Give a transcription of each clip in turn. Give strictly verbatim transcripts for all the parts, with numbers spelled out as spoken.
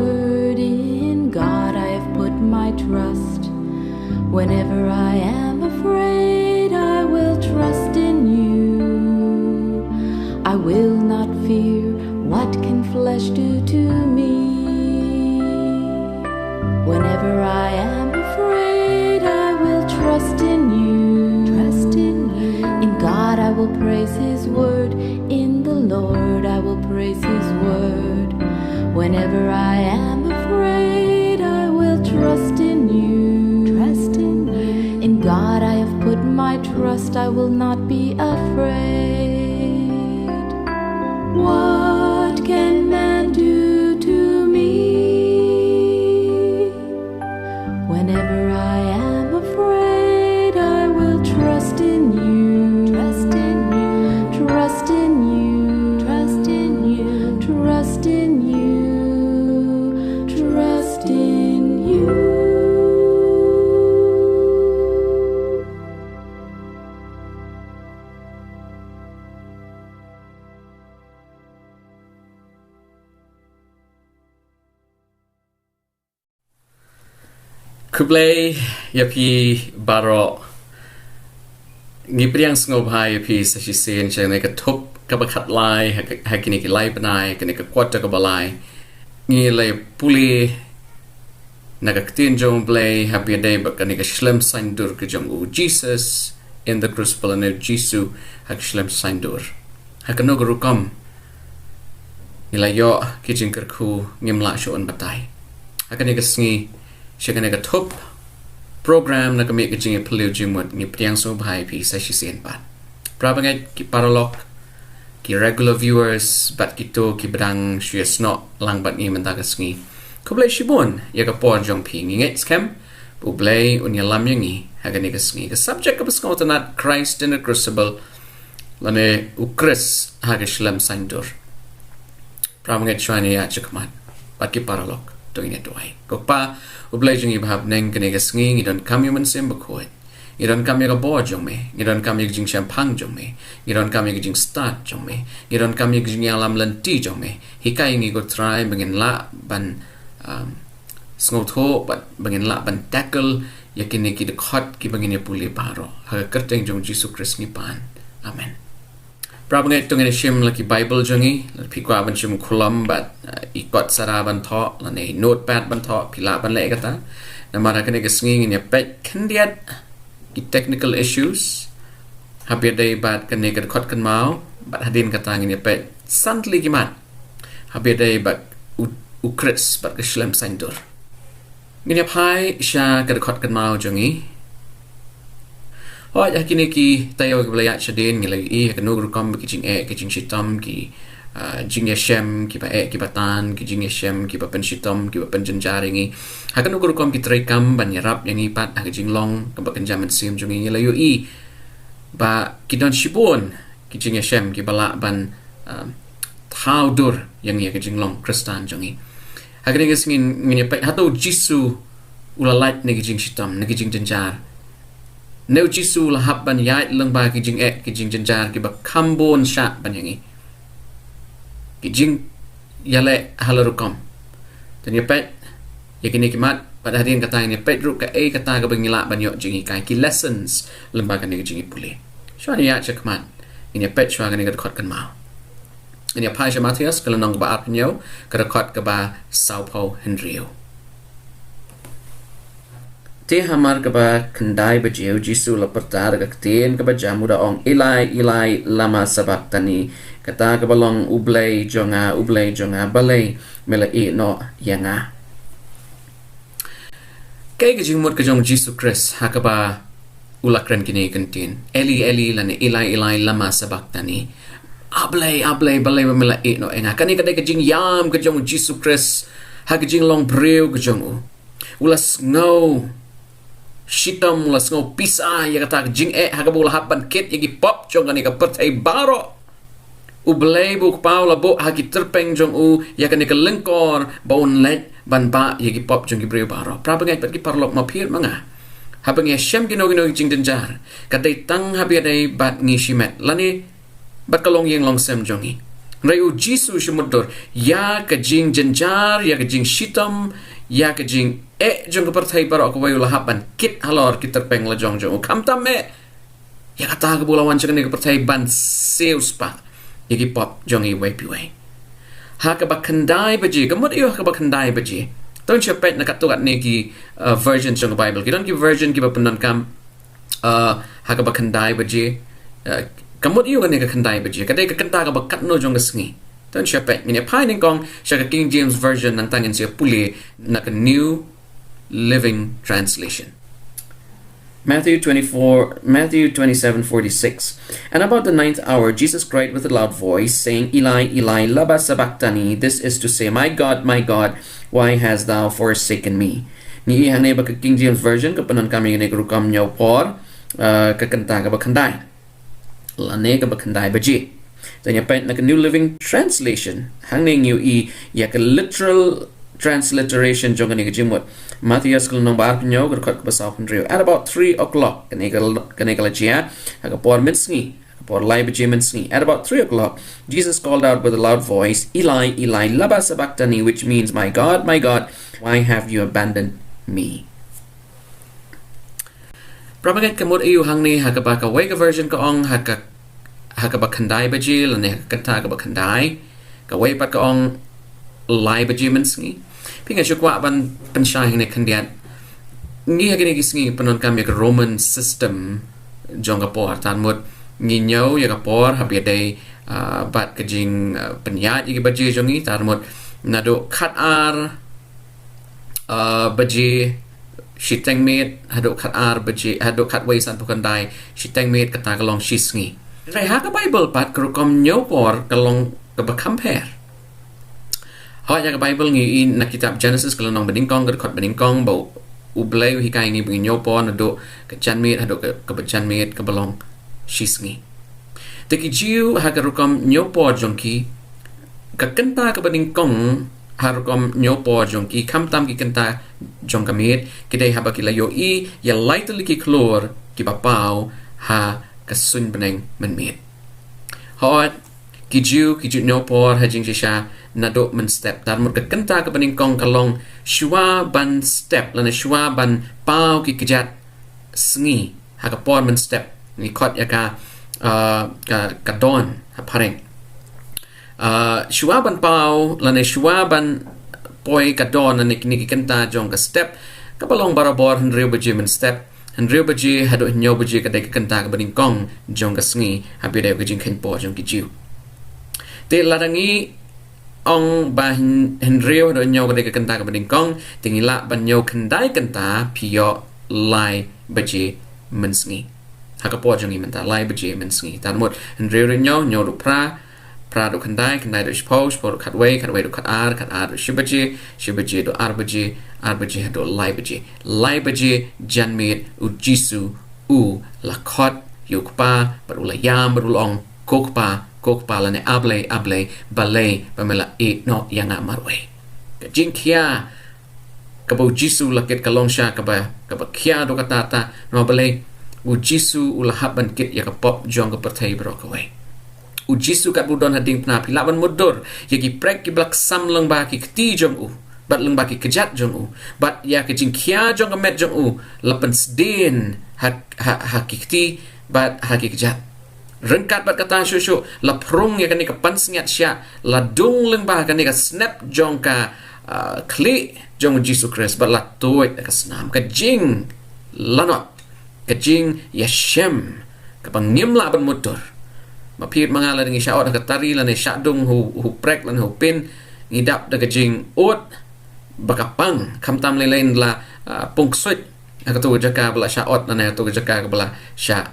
Lord, in God I have put my trust. Whenever I am afraid, I will trust in you. I will not fear. What can flesh do to me? Whenever I am afraid, I will trust in you. Trust in you. In God I will praise his word. In the Lord I will praise his word. Whenever I am afraid, I will trust in you. Trust in you. In God I have put my trust. I will not be afraid. What can man do to me? Whenever I am afraid, I will trust in you. Trust in you. Trust in you. Trust in you. Trust in you. Trust in you. Khublei ïa phi baroh. Ngi pdiang sngewbha ïa phi sa shisien sha kane ka thup kaba khatlai ha ka, ha kine ki lai bnai, kane ka quarter kaba lai. Ngi la pule na ka ktien jong U Blei ha phi ïadei bad kane ka shlem saiñdur ka jong u, Jesus in the Crucible, ne Jisu ha ka shlem saiñdur. Ha kano ka rukom ngi la ïoh ki jingkyrkhu, ngim lah shuh ban batai. Ha kane ka sngi sha kane ka thup program na ka miej ka jingïaphylliew jingmut, ngi pdiang sngewbha ïa phi sa shisien pat. Para bangeit ki paralok, ki regular viewers bad kito kiba dang shu ïasnoh lang bad ngi mynta ka sngi, khublei shibun ïa ka por jong phi. Ngi ngeit skhem ba U Blei un ïalam ïa ngi ha kane ka sngi. Ka subject kaba sngewtynnat, Christ in the Crucible, lane U Khrist ha ka shlem saiñdur. Para bangeit, shuwa ngin ïaid shakhmat bad ki paralok, to ngin ïa duwai. Ko Kpa U Blei jong ngi ba ha bneng, kane ka sngi ngi donkam ïa U Mynsiem Bakhuid. Ngi donkam ïa ka bor jong me, ngi donkam ïa ka jingshemphang jong me, ngi donkam ïa ka jingstad jong me, ngi donkam ïa ka jingïalam lynti jong me. Hikai ngi, ko Trai, ba ngin lah ban, um, sngewthuh bad ba ngin lah ban tackle ïa kine ki dkhot kiba ngin ïa pule baroh. Ha ka kyrteng jong U Jisu Khrist ngi pan. Amen. Para bangeit, to ngin ïa shim la ki Bible jong ngi. Lada phi kwah ban shim khulom bad, uh, i kot sara ban thoh lane i notepad ban thoh, phi lah ban leh kata. Namar ha kane ka sngi ngin ïa peit khyndiat ki technical issues ha phi ïadei bad kane ka dkhot kynmaw, bad hadien kata ngin ïa peit san tylli ki mat ha phi ïadei bad U, U Khrist bad ka shlem saiñdur. Ngin ïa phai sha ka dkhot kynmaw jong ngi. Hooid, ha kine ki taïew kiba la ïaid shadien ngi la ïohi ha kano ka rukom ba ki jingeh, ki jingshitom, ki, ah, jingïashem kiba eh kiba tan, ki jingïashem kiba pynshitom, kiba pynjynjar ïa ngi. Ha kano ka rukom ki treikam ban ïarap ïa ngi pat ha ka jinglong kaba kynja mynsiem jong ngi, ngi la ïohi ba ki don shibun ki jingïashem kiba lah ban, um, thaw dur ïa ngi ha ka jinglong Khristan jong ngi. Ha kane ka sngi ngin ïa peit hato U Jisu u la lait na ki jingshitom, na ki jingjynjar. Ne U Jisu u la hap ban ïaid lyngba ki jingeh, ki jingjynjar kiba kham bun shah ban ïa ngi. Ki jingïaleh ha la rukom. To ngin ïa peit ïa kine ki mat, bad hadien kata ngin ïa peit ruh kaei kata kaba ngi lah ban ïoh jinghikai, ki lessons lyngba kane ka jingïapule. Shuwa ngin ïa ïaid shakhmat, ngin ïa peit shuwa kane ka dkhot kynmaw. Ngin ïa phai sha Mathaios ka lynnong kaba arphew hynñiew, ka dkhot kaba sawphew hynriew. Te hamar kaba khyndai baje U Jisu u la pyrta da ka ktien kaba jam, u da ong, "Eli, Eli, lama sabakhtani?" Kata kaba long, "U Blei jong nga, U Blei jong nga, balei me la ïehnoh ïa nga?" Kaei ka jingmut ka jong U Jisu Khrist ha kaba u la kren kine ki kyntien, "Eli, Eli, lane Eli, Eli, lama sabakhtani?" "A Blei, A Blei, balei ba me la ïehnoh ïa nga?" Kane ka dei ka jingïam ka jong U Jisu Khrist ha ka jinglong briew ka jong u. U la sngew shitom, u la sngew pisa ïa kata ka jingeh ha kaba u la hap ban kit ïa ki pop jong kane ka pyrthei baroh. U Blei ba U Kpa u la buh ha ki tyrpeng jong u ïa kane ka lyngkor ba un leit ban bah ïa ki pop jong ki briew baroh. Para bangeit bad ki paralok, ma phi ma nga, haba ngi ïashem kino kino ki jingjynjar, ka dei tang ha phi ïadei bad ngi shimet lane bad ka longïing longsem jong ngi. Hynrei u Jisu u shu mutdur ïa ka jingjynjar, ïa ka jingshitom, ïa ka jingeh jong ka pyrthei baroh kawei, u la hap ban kit halor ki tyrpeng lajong jong u. Khamtam eh ïa kata kaba u la wan sha kane ka pyrthei ban siewspah ïa ki pop jong iwei pa iwei. Ha kaba khyndai baje, ka mut aïu ha kaba khyndai baje? To ngin sa peit na katto katne ki, uh, version jong ka Bible. Ki don ki version kiba pyndonkam, uh, ha kaba khyndai baje. Uh, ka mut aïu kane ka khyndai baje? Ka dei ka kynta kaba katno jong ka sngi? To ngin sa peit. Ngin ïa phai nyngkong sha ka King James Version, nangta ngin sa pule na ka New Living Translation. Matthew twenty-four, Matthew twenty-seven forty-six. And about the ninth hour, Jesus cried with a loud voice, saying, "Eli, Eli, lama sabachthani?" This is to say, "My God, my God, why hast thou forsaken me?" Ngi i hangne ba ka King James Version ka pyndonkam ïa kane ka rukom hynñiewpor, uh, ka kynta kaba khyndai lane kaba khyndai baje. To ngin ïa peit na ka New Living Translation. Hangne ngi ïohi ïa ka literal transliteration jong kane ka jingmut. Mathaios ka lynnong ba arphew hynñiew, ka dkhot kaba sawphew hynriew. At about three o'clock, kane ka, kane ka la jia ha ka por mynsngi, ha ka por lai baje mynsngi. At about three o'clock, Jesus called out with a loud voice, "Eli, Eli, lama sabachthani?" which means, "My God, my God, why have you abandoned me?" Para bangeit, ka mut aïu hangne ha kaba kawei ka version ka ong ha ka, ha kaba khyndai baje lane ha ka kynta kaba khyndai? Kawei pat ka ong lai baje mynsngi. Phi, nga shu kwah ban pynshai hangne khyndiat. Ngi ha kine ki sngi pyndonkam ïa ka Roman system jong ka por. Tarmut ngi ñiew ïa ka por haba ïadei, ah, bad ka jing, ah, pynïaid ïa ki baje jong ngi. Tarmut naduh khatar, ah, baje shiteng miet haduh khatar baje, haduh khatwei sanphew khyndai shiteng miet, kata ka long shi sngi. Hynrei ha ka Bible pat ka rukom hynñiewpor ka long kaba kham pher. Hooid, ha ka Bible ngi i na kitab Genesis ka lynnong banyngkong, ka dkhot banyngkong, ba u Blei u hikai ngi ba ngin ñiew por naduh ka janmiet haduh ka, kaba janmiet, kaba long shi sngi. Te ki Jiw ha ka rukom hynñiewpor jong ki, ka kynta kaba nyngkong ha rukom hynñiewpor jong ki, khamtam ki kynta jong ka miet, ki dei haba ki la ïohi ïa lai tylli ki khlur kiba paw ha ka suiñ bneng mynmiet. Hooid, ki Jiw ki ju hynñiewpor ha jingshisha naduh mynstep. Tarmut ka kynta kaba nyngkong ka long shuwa ban step lane shuwa ban paw ki kjat sngi ha ka por mynstep. Ngi khot ïa ka, ah, ka, ka dawn ha phareng. Ah, shuwa ban paw lane shuwa ban poi ka dawn lane kine ki kynta jong ka step, kaba long barabor hynriew baje mynstep. Hynriew baje haduh hynñiew baje ka dei ka kynta kaba nyngkong jong ka sngi haba ïadei ka jingkheiñ por jong ki Jiw. Te lada ngi ong ba hyn-, hynriew haduh hynñiew ka dei ka kynta kaba nyngkong, te ngi lah ban ñiew khyndai kynta, phi ïoh lai baje mynsngi ha ka por jong ngi mynta, lai baje mynsngi. Tarmut hynriew haduh hynñiew, hynñiew haduh phra, phra haduh khyndai, khyndai haduh shiphew, shiphew haduh khatwei, khatwei haduh khatar, khatar haduh shi baje, shi baje haduh ar baje, ar baje haduh lai baje. Lai baje janmiet u Jisu u la khot ïa u Kpa bad u la ïam bad u la ong, "Ko Kpa, ko Kpa," lane, "A Blei, A Blei, balei ba me la ïehnoh ïa nga marwei?" Ka jingkhia kaba u Jisu la kit ka long shisha kaba, kaba khia haduh katta katta. Namar balei? U Jisu u la hap ban kit ïa ka pop jong ka pyrthei baroh kawei. U Jisu katba u don ha diengphna, phi lah ban mutdur ïa ki prek kiba la ksam lyngba ki kti jong u bad lyngba ki kjat jong u, bad ïa ka jingkhia jong ka met jong u la pynsdien ha, ha, ha ki kti bad ha ki kjat. Ryngkat bad kata shuh shuh, la phrung ïa kane ka pansngiat shiah, la dung lyngba kane ka snep jong ka, ah, khlieh jong u Jisu Khrist bad la tuid ha ka snam. Ka jinglanot, ka jingïashem kaba ngim lah ban mutdur. Ma phi ma nga lada ngi shah ot ha ka tari lane shah dung ha u, ha u prek lane ha u pin, ngi dap da ka jingud ba ka pang, khamtam lei lei la, ah, pung ksuid ha kato ka jaka ba la shah ot lane ha kato ka jaka ba la shah,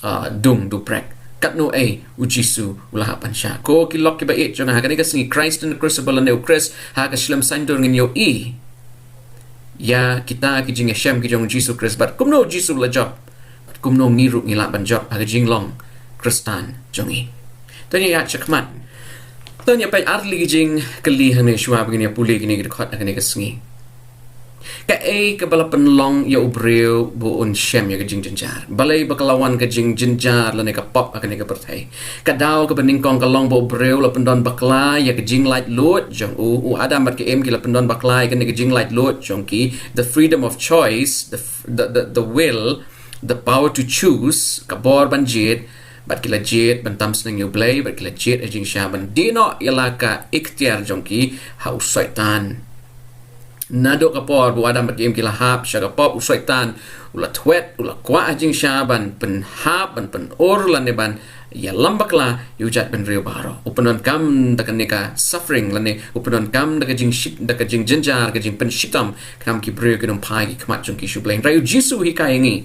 ah, dung da u prek. Katno ei u Jisu u la hap ban shah? Ko ki lok kiba ïeit jong nga, ha kane ka sngi Christ in the Crucible lane u Khrist ha ka shlem saiñdur ngin ïohi ïa kita ki jingïashem ki jong u Jisu Khrist bad kumno u Jisu u la jop, bad kumno ngi ruh ngi lah ban jop ha ka jinglong Khristan jong ngi. To ngin ïaid shakhmat. To ngin ïa peit ar tylli ki jingkylli hangne shuwa ba ngin ïa pule kine ki dkhot ha kane ka sngi. Kaei kaba la pynlong ïa u briew ba un shem ïa ka jingjynjar? Balei ba ka la wan ka jingjynjar lane ka pop ha kane ka pyrthei? Ka daw kaba nyngkong ka long ba u briew la pyndon bakla ïa ka jinglaitluid jong u. U Adam bad ka Im ki la pyndon bakla ïa kane ka jinglaitluid jong ki, the freedom of choice, the, the, the, the will, the power to choose, ka bor ban jied, bad ki la jied ban tam sneng ïa u Blei, bad ki la jied ha jingshisha ban die noh ïa la ka iktiar jong ki ha u Soitan. Naduh ka por ba u Adam bad ka Im ki la hap sha ka pop, u Soitan u la thwet, u la kwah ha jingshisha ban pynhap, ban pynur lane ban ïalam bakla ïa u jaitbynriew baroh. U pyndonkam da kane ka suffering lane u pyndonkam da ka jingshit, da ka jingjynjar, ka jingpynshitom, khnang ba ki briew kin ym phai ki khmat jong ki sha u Blei. Hynrei u Jisu u hikai ïa ngi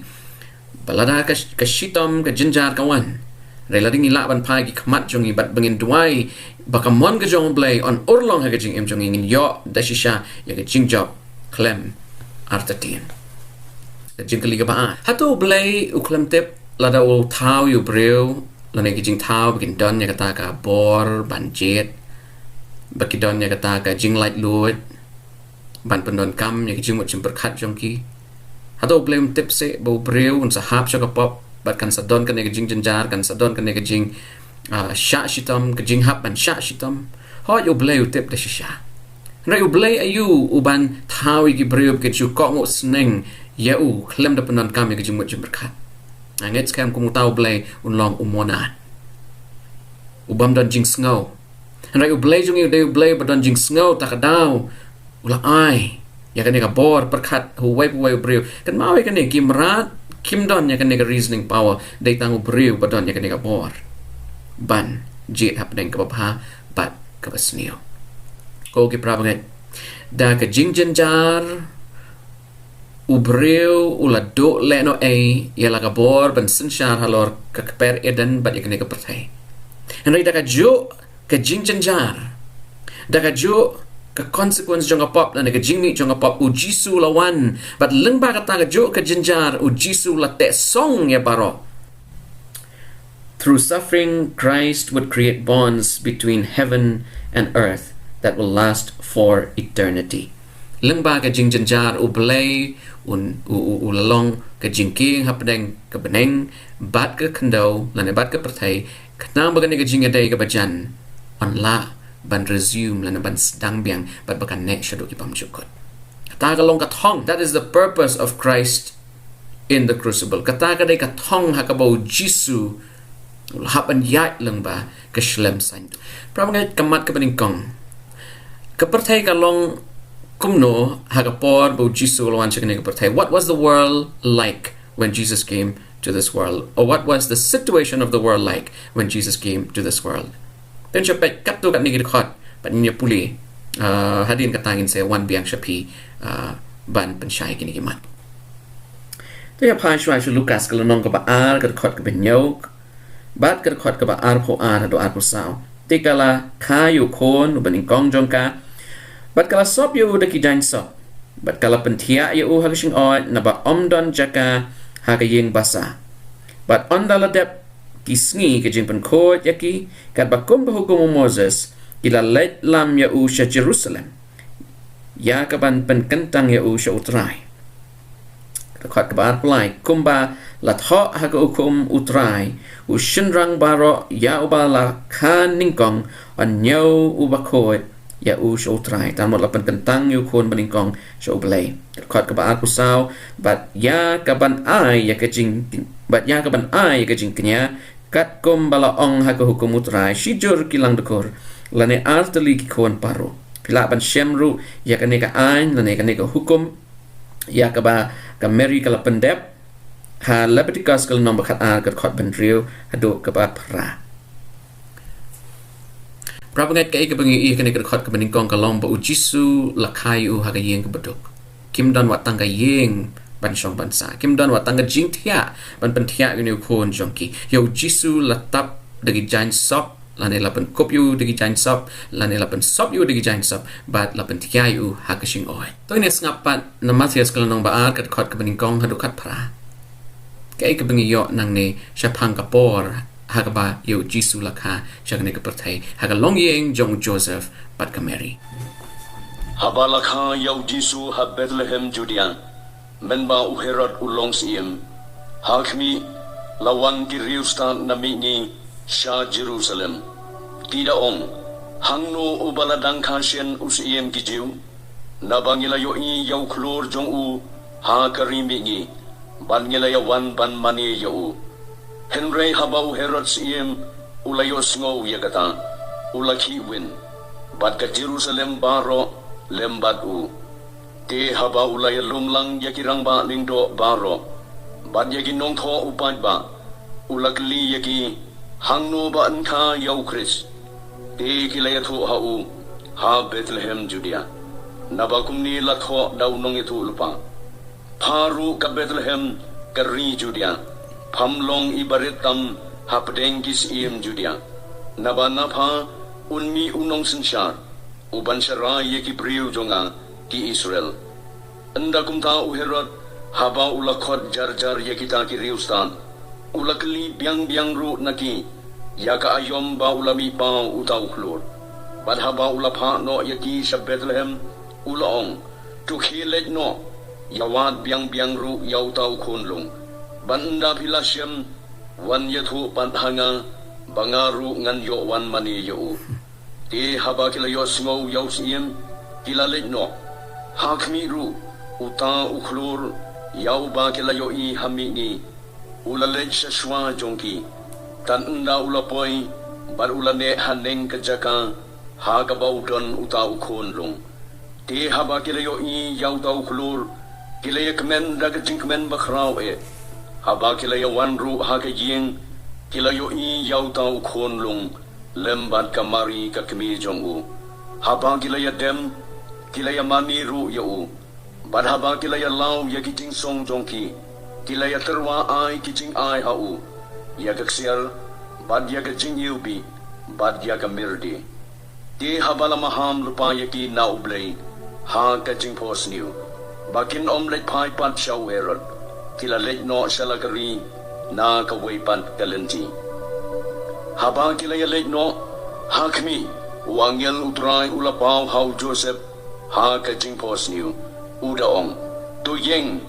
ba lada ka, ka shitom, ka jynjar ka wan, hynrei lada ngi lah ban phai ki khmat jong ngi bad ba ngin duwai ba ka mon ka jong u Blei un urlong ha ka jingim jong ngi, ngin ïoh da shisha ïa ka jingjop khlem artatien. Ka jingkylli kaba ar: hato u Blei u khlem tip lada u thaw ïa u briew lane ki jingthaw ba kin don ïa kata ka bor ban jied, ba ki don ïa kata ka jinglaitluid ban pyndonkam ïa ka jingmut jingpyrkhat jong ki? Hato u Blei um tip seh ba u briew un sa hap sha ka pop bad kan sa don kane ka jingjynjar, kan sa don kane ka jing, ah, shah shitom, ka jinghap ban shah shitom? Hooid, u Blei u tip da shisha. Hynrei u Blei aïu u ban thaw ïa ki briew ba kin shu kohnguh sneng ïa u khlem da pyndonkam ïa ka jingmut jingpyrkhat? Nga ngeit skhem kum uta u Blei un long u monad, u bym don jingsngew. Hynrei u Blei jong ngi u dei u Blei ba don jingsngew, ta ka daw u la ai ïa kane ka bor pyrkhat ha uwei pa uwei u briew. Kynmaw ïa kane, ki mrad kim don ïa kane ka reasoning power, dei tang u briew ba don ïa kane ka bor ban jied hapdeng kaba bha bad kaba sniew. Ko ki para bangeit, da ka jingjynjar u briew u la duh lehnohei ïa la ka bor ban synshar halor ka kper Eden bad ïa kane ka pyrthei. Hynrei da kajuh ka jingjynjar, da kajuh ka consequence jong ka pop lane ka jingmih jong ka pop, u Jisu u la wan, bad lyngba kata kajuh ka jynjar u Jisu u la teh song ïa baroh. Through suffering, Christ would create bonds between heaven and earth that will last for eternity. Lyngba ka jingjynjar u Blei un, u, u, u la long ka jingkieng hapdeng ka bneng bad ka khyndew lane bad ka pyrthei, khnang ba kane ka jingïadei kaba jan yn lah ban resume lane ban sdang biang bad ba kan neh shaduh ki bymjukut. Kata ka long ka thong. That is the purpose of Christ in the crucible. Kata ka dei ka thong ha kaba u Jisu u la hap ban ïaid lyngba ka shlem saiñ. Para bangeit, ka mat kaba nyngkong, ka pyrthei ka long kumno ha ka por ba u Jisu u la wan sha kane ka pyrthei? What was the world like when Jesus came to this world? Or what was the situation of the world like when Jesus came to this world? Te ngin sa peit katto katne ki dkhot bad ngin ïa pule, ah, hadien kata ngin sa wan biang sha phi, ah, ban pynshai kine ki mat. To ïa phai shuwa sha Lukas ka lynnong kaba ar, ka dkhot kaba hynñiew bad ka dkhot kaba arphew ar haduh arphew saw. Te ka la kha ïa u khun uba nyngkong jong ka, bad ka la sop ïa u da ki jaiñ sop, bad ka la pynthiah ïa u ha ka shyngod, naba ym don jaka ha ka ïing basa. Bad ynda la dep ki sngi ka jingpynkhuid ïa ki, katba kumba hukum u Moses, ki la leit lam ïa u sha Jerusalem, ïa kaban pynkyntang ïa u sha U Trai. Dkhot kaba arphew lai: Kumba la thoh ha ka hukum U Trai, u shynrang baroh ïa uba la kha nyngkong yn ñiew uba khuid ïa u sha U Trai. Te mut la pynkyntang ïa u khun ba nyngkong sha U Blei. Dkhot kaba arphew saw: Bad ïa kaban ai ïa ka jing, bad ïa kaban ai ïa ka jingkñia, katkum ba la ong ha ka hukum U Trai: Shijur ki langdkhur, lane artylli ki khun para. Phi lah ban shem ruh ïa kane ka aiñ lane kane ka hukum ïa kaba ka Mary ka la pyndep ha Lebitikos ka lynnong ba khatar, ka dkhot ba hynriew haduh kaba phra. Para bangeit, kaei kaba ngi ïohi ha kane ka dkhot kaba nyngkong ka long ba u Jisu la kha ïa u ha ka ïing kaba duk. Kim don wat tang ka ïing ban shong ban sah. Kim don wat tang ka jingthiah ban pynthiah ïa une u khun jong ki. Ïa u Jisu la tap da ki jaiñ sop, lane la pynkup ïa u da ki jaiñ sop, lane la pynsop ïa u da ki jaiñ sop, bad la pynthiah ïa u ha ka shyngod. To ngin ïa sngap pat na Mathaios ka lynnong ba ar, ka dkhot kaba nyngkong haduh khatphra. Kaei kaba ngi ïoh nangne shaphang ka por ha kaba ïa u Jisu la kha sha kane ka pyrthei, ha ka longïing jong u Joseph bad ka Mary? Haba la kha ïa u Jisu ha Bethlehem Judia, mynba u Herod u long syiem, ha khmih, la wan ki riewstad na mihngi sha Jerusalem. Ki da ong, hangno uba la dang kha shen u syiem ki Jiw? Naba ngi la ïohi ïa u khlur jong u ha ka ri mihngi, bad ngi la ïa wan ban mane ïa u. Hynrei haba u Herod syiem u la ïohsngew ïa kata, u la khihwin, bad ka Jerusalem baroh lem bad u. Te haba u la ïalum lang ïa ki rangbah lyngdoh baroh, bad ïa ki nongthoh u paidbah, u la kylli ïa ki, hangno ba yn kha ïa u Khrist? Te ki la ïathuh ha u, ha Bethlehem Judia. Naba kumne la thoh da u nongïathuhlypa, pha ruh ka Bethlehem ka ri Judia, pham long i barit tam hapdeng ki syiem Judia. Naba na pha un mih u nongsynshar, u ban sharai ïa ki briew jong nga ki Israel. Ynda kumta u Herod, haba u la khot jar jar ïa kita ki riewstad, u la kylli biang biang ruh na ki ïa ka aïom ba u la mih paw uta u khlur. Bad haba u la phah noh ïa ki sha Bethlehem, u la ong, to khie leit noh, ïa wad biang biang ruh ïa uta u khunlung, bad ynda phi la shem, wan ïathuh pat ha nga, ba nga ruh ngan ïoh wan mane ïa u. Te haba ki la ïohsngew ïa u syiem, ki la leit noh. Ha khmih ruh, uta u khlur ïa uba ki la ïohi ha mihngi, u la leit sha shuwa jong ki, tad ynda u la poi, bad u la neh haneng ka jaka ha kaba u don uta u khunlung. Te haba ki la ïohi ïa uta u khlur, ki la ïakmen da ka jingkmen bakhraw eh. Haba ki la ïawan ruh ha ka ïing, ki la ïohi ïa uta u khunlung lem bad ka Mari ka kmie jong u. Haba ki la ïadem, ki la ïamane ruh ïa u. Bad haba ki la ïalaw ïa ki jingsong jong ki, ki la ïatyrwa ai ki jingai ha u, ïa ka ksiar, bad ïa ka jingiwbih, bad ïa ka mirdi. Te haba la maham lypa ïa ki na U Blei ha ka jingphohsniew, ba kin ym leit phai pat sha u Herod, ki la leit noh sha la ka ri na kawei pat ka lynti. Haba ki la ïaleit noh, ha khmih, u angel U Trai u la paw ha u Joseph ha ka jingphohsniew, u da ong, to ïeng,